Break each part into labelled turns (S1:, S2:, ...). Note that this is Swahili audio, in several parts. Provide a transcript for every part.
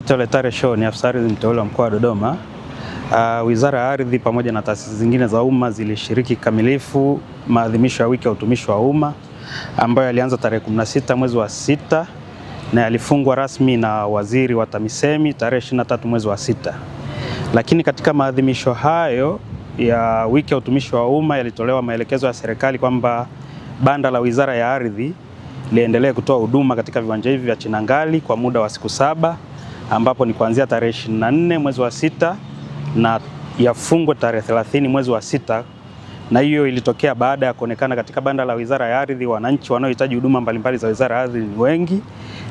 S1: Naitwa Letare Show, ni afisa ardhi mteule wa mkoa wa Dodoma. Wizara ya Ardhi pamoja na taasisi zingine za umma zilishiriki kikamilifu maadhimisho ya wiki ya utumishi wa umma ambayo yalianza tarehe 16 mwezi wa 6 na yalifungwa rasmi na waziri wa TAMISEMI tarehe 23 mwezi wa 6. Lakini katika maadhimisho hayo ya wiki ya utumishi wa umma yalitolewa maelekezo ya serikali kwamba banda la Wizara ya Ardhi liendelee kutoa huduma katika viwanja hivi vya Chinangali kwa muda wa siku 7 ambapo ni kuanzia tarehe 24 mwezi wa 6 na yafungwe tarehe 30 mwezi wa 6. Na hiyo ilitokea baada ya kuonekana katika banda la Wizara ya Ardhi wananchi wanaohitaji huduma mbalimbali za Wizara ya Ardhi ni wengi,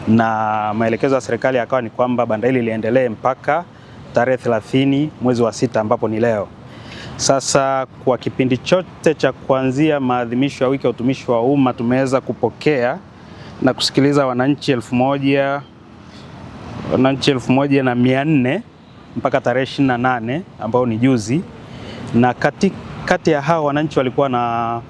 S1: na maelekezo ya serikali yakawa ni kwamba banda hili liendelee mpaka tarehe 30 mwezi wa 6 ambapo ni leo. Sasa kwa kipindi chote cha kuanzia maadhimisho ya wiki ya utumishi wa umma tumeweza kupokea na kusikiliza wananchi 1,400 mpaka tarehe 28 ambao ni juzi, na kati ya hao wananchi walikuwa na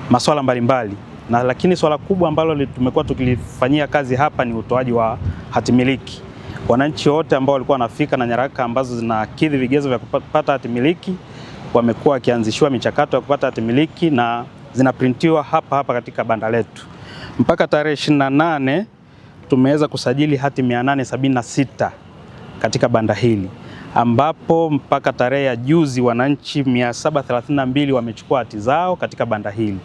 S1: masuala mbalimbali, na lakini swala kubwa ambalo tumekuwa tukilifanyia kazi hapa ni utoaji wa hatimiliki. Wananchi wote ambao walikuwa wanafika na nyaraka ambazo zinakidhi vigezo vya kupata hatimiliki wamekuwa wakianzishiwa michakato ya kupata hatimiliki na zinaprintiwa hapa hapa katika banda letu. Mpaka tarehe 28 tumeweza kusajili hati 876 katika banda hili, ambapo mpaka tarehe ya juzi wananchi 732 wamechukua hati zao katika banda hili.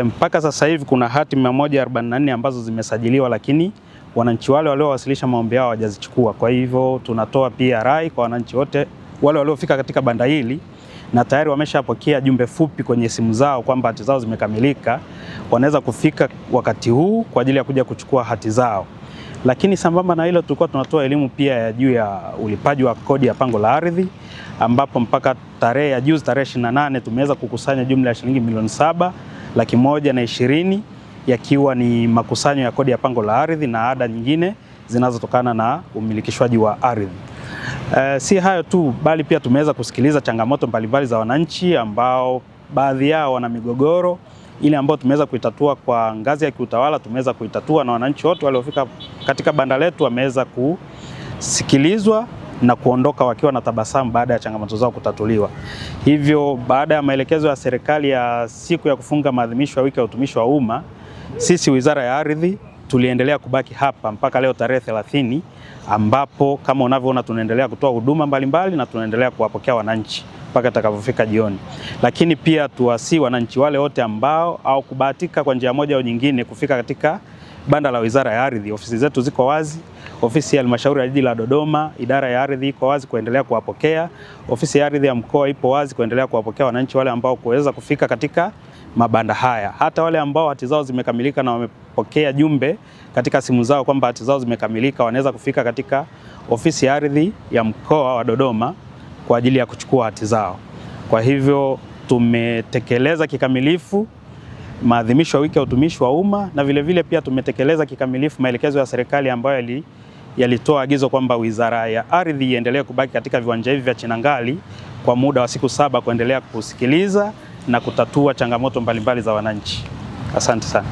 S1: Mpaka sasa hivi kuna hati 144 ambazo zimesajiliwa, lakini wananchi wale waliowasilisha maombi yao hawajazichukua. Kwa hivyo tunatoa pia rai kwa wananchi wote wale waliofika katika banda hili na tayari wameshapokea jumbe fupi kwenye simu zao kwamba hati zao zimekamilika, wanaweza kufika wakati huu kwa ajili ya kuja kuchukua hati zao. Lakini sambamba na hilo, tulikuwa tunatoa elimu pia ya juu ya ulipaji wa kodi ya pango la ardhi, ambapo mpaka tarehe ya juzi tarehe 28 tumeweza kukusanya jumla ya shilingi 7,120,000 yakiwa ni makusanyo ya kodi ya pango la ardhi na ada nyingine zinazotokana na umilikishwaji wa ardhi. Si hayo tu bali pia tumeweza kusikiliza changamoto mbalimbali za wananchi ambao baadhi yao wana migogoro ile ambayo tumeweza kuitatua kwa ngazi ya kiutawala, tumeweza kuitatua na wananchi wote waliofika katika banda letu wameweza kusikilizwa na kuondoka wakiwa na tabasamu baada ya changamoto zao kutatuliwa. Hivyo baada ya maelekezo ya serikali ya siku ya kufunga maadhimisho ya wiki ya utumishi wa umma, sisi Wizara ya Ardhi tuliendelea kubaki hapa mpaka leo tarehe 30 ambapo kama unavyoona tunaendelea kutoa huduma mbalimbali na tunaendelea kuwapokea wananchi mpaka itakapofika jioni. Lakini pia tuwasi wananchi wale wote ambao au kubahatika kwa njia moja au nyingine kufika katika banda la Wizara ya Ardhi, ofisi zetu ziko wazi. Ofisi ya Halmashauri ya Jiji la Dodoma, idara ya ardhi iko wazi kuendelea kuwapokea. Ofisi ya ardhi ya mkoa ipo wazi kuendelea kuwapokea wananchi wale ambao kuweza kufika katika mabanda haya, hata wale ambao hati zao zimekamilika na wamepokea jumbe katika simu zao kwamba hati zao zimekamilika, wanaweza kufika katika ofisi ya ardhi ya mkoa wa Dodoma kwa ajili ya kuchukua hati zao. Kwa hivyo tumetekeleza kikamilifu maadhimisho ya wiki ya utumishi wa umma na vilevile vile pia tumetekeleza kikamilifu maelekezo ya serikali ambayo yalitoa agizo kwamba Wizara ya Ardhi iendelee kubaki katika viwanja hivi vya Chinangali kwa muda wa siku 7 kuendelea kusikiliza na kutatua changamoto mbalimbali za wananchi. Asante sana.